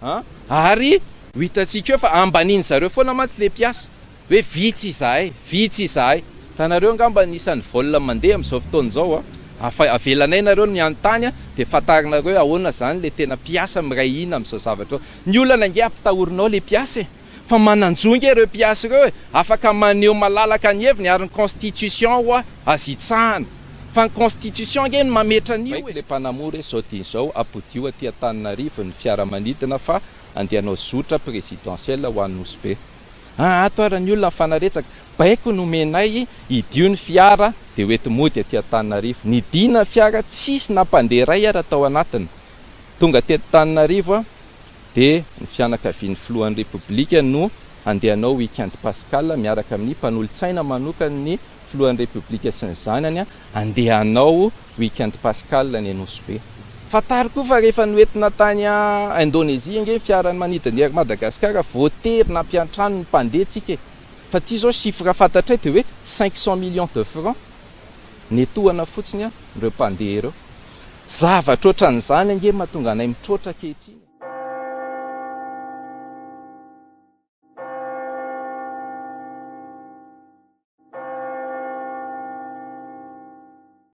a! Ary ho hitantsika eo fa ambanian zareo foana mantsy le mpiasa hoe vitsy izahay, vitsy izahay. Hitanareo angamba ny isan'ny vol mandeha amin'izao fotoana izao a! Afa avelanay nareo ny hanontany a, dia fantarinareo hoe ahoana izany le tena mpiasa miray hina amin'izao zavatra izao. Ny olana ange ampitahorinao le mpiasa e! Fa manan-jo ange ireo mpiasa ireo e! Afaka maneho malalaka ny heviny ary ny constitution hoa azo hitsahana. Fa ny constitution ange no mametra an'io e! Le mpanamory hoe zao dia izao apodio aty Antananarivo ny fiaramanidina fa andeha hanao zotra présidentielle ho any Nosy Be. Ah ato ary ny olona mifanaretsaka. Baiko nomenay hidio ny fiara dia ho enti-mody aty Antananarivo. Nidina ny fiara tsisy na mpandeha iray ara tao anatiny. Tonga teto Antananarivo aho dia ny fianakavian'ny filohan'ny Repoblika no handeha hanao week-end pascal miaraka amin'ny mpanolotsaina manokan'ny filohan'ny Repoblika sy ny zanany handeha hanao week-end pascal any Nosy Be. Fantaro koa fa rehefa noentina tany Indonésie ange ny fiaramanidin'ny Air Madagascar voatery nampiantrano ny mpandeha tsika e! Fa ty zao chiffre fantatray dia hoe 500 millions de francs netohana fotsiny ireo mpandeha ireo. Zavatra ohatran'izany ange mahatonga anay mitroatra ankehitriny e!